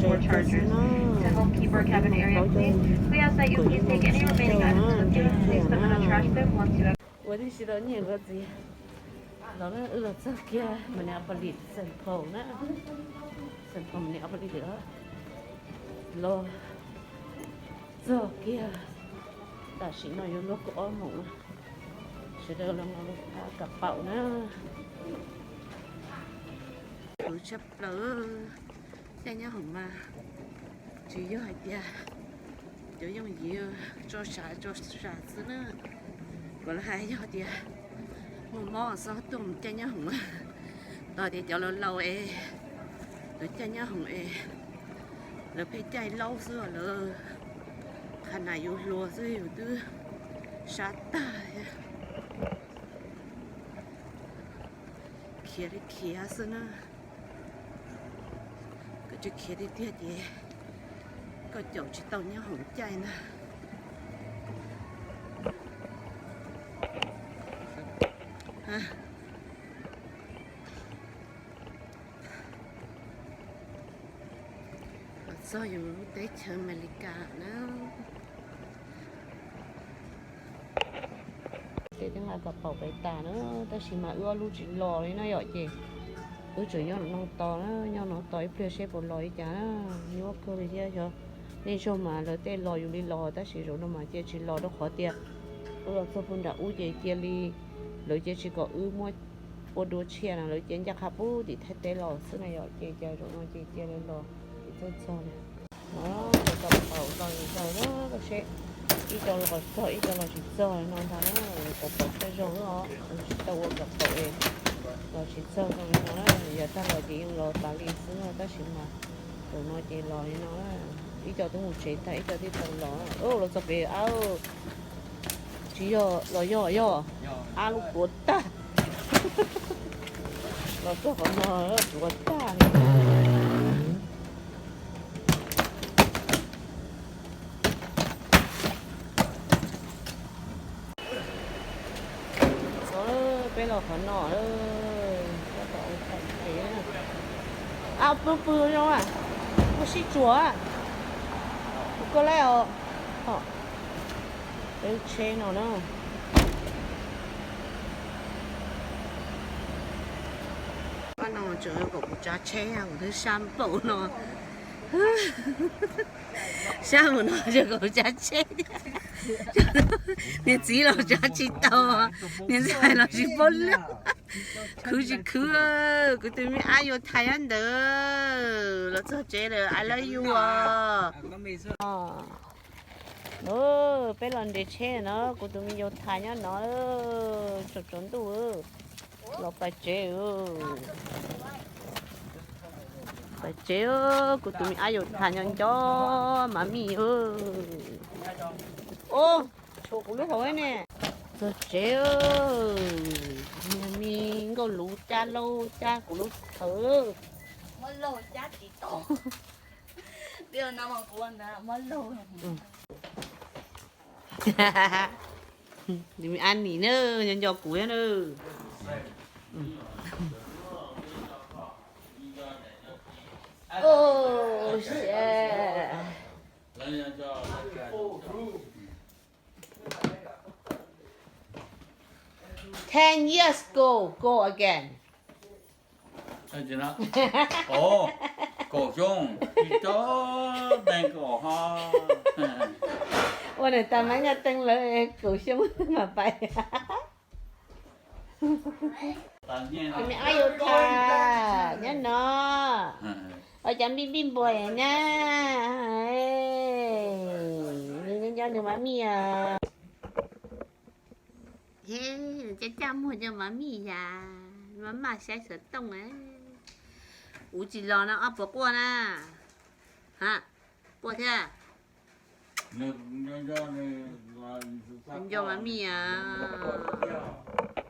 More chargers. To help keep our cabin airy and clean, we ask that you please take any remaining items with you and please put them in the trash bin once you have Ua tib si tau nyiaj kuv txiv los na, wb los txog kiag Minneapolis, Saint Paul na, Saint Paul Minneapolis lawm. Los txog kiag, tam sim no yuav luag kaum ob moos, sawv daws los mus kam paum na. Khwv tshaj plaws, caij nyob hoom mas tsis yog hais tias cov yooj yim tso sav tso sav xwb na. Kuv los hais yog tias muaj mob xob tuaj mus caij nyob hoom, tos tias cov laus laus es lawv caij nyob hoom es lawv pheej caij laub xwb, lawv qhov nas yus hluas xwb yus twb sab tag. Khiav li khiav xwb na. Koj tsis khiav tiag tiag ces koj caum tsis tau nyob hoom caij ntag. Los txog yus lub teb chaws Amelikas na. Tej twb nqa kom paum pem tas na, tab sis mas wb ob lub tsis los li na yom, ces wb tseem nyob no tos na, nyob no tos ib pliag seb puas los li cas na. Nyuaj kawg li thiab xyov, nej zog mas lawv tej los yus li los, tab sis zaum no mas cia tsis los rau qhov tias wb los txog puag nram ub ces cia li lawv cia tsis kom wb muab ua dua tshiab na, lawv cia ncaj qha pub tim Thaib teb los xwb na yom, ces cas zaum no ces cia li los tim txog txog na. Kom paum los zaws na, koj seb, ib co los txog ib co los tsis txog no ntag na. Kom paum tag zog os, tsis tau ua kom paum es los tsis txog zoo li no na. Yog tag los ces yeej los tas li xwb no, tab sis mas zaum no ces los li no na. Ib co twb mus tsev tag, ib co twb tau los. Los txog pem, tsis yog los yog, yog ab lub tuav tag. Los txog qhov no tuav tag li. Peb los qhov no, ab pw pw zoo, ua sib tsuas, koj lab os. Peb tsheb no na. Ob no tseem kom kuv tsav tsheb, kuv twb sab npaum no. Sab npaum no tseem kom kuv tsav tsheb thiab. Niag txiv los tsav tsis tau, niag ntxhais los tsis paub lwm. Khwv tsis khwv, kuv tus me ab yuav thais nyob ntawd, los txog tsev lawm, I love you os. Peb los nres tsheb no, kuv tus me yau thais nyob no, tsaus tsaus ntuj los pais tsev. Pais tsev, kuv tus me ab yau thais nyob nco mas mij. Os, tshuav kuv lub hauv ne. Txog tsev, me nkauj luv cab laub cab kuv lub thawv. Tus me ab nim na, nco nco kuv thiab na. Ten years ago, go again. Kaum xyoo, tsis tau, nees nkaum ho. Ua nws tas mas nyaj teeb lawv kaum xyoo mas pais. Tus me ab yuav tham nyob no. Ua cas npij npij npuas na. Nws nco nws mas mij os. He, caj caj muag nco mas mij yam, mas maj saib xov tooj. Kuv tsis los no ob puas quaj na. Ha, quaj thiab. Nco mas mij os.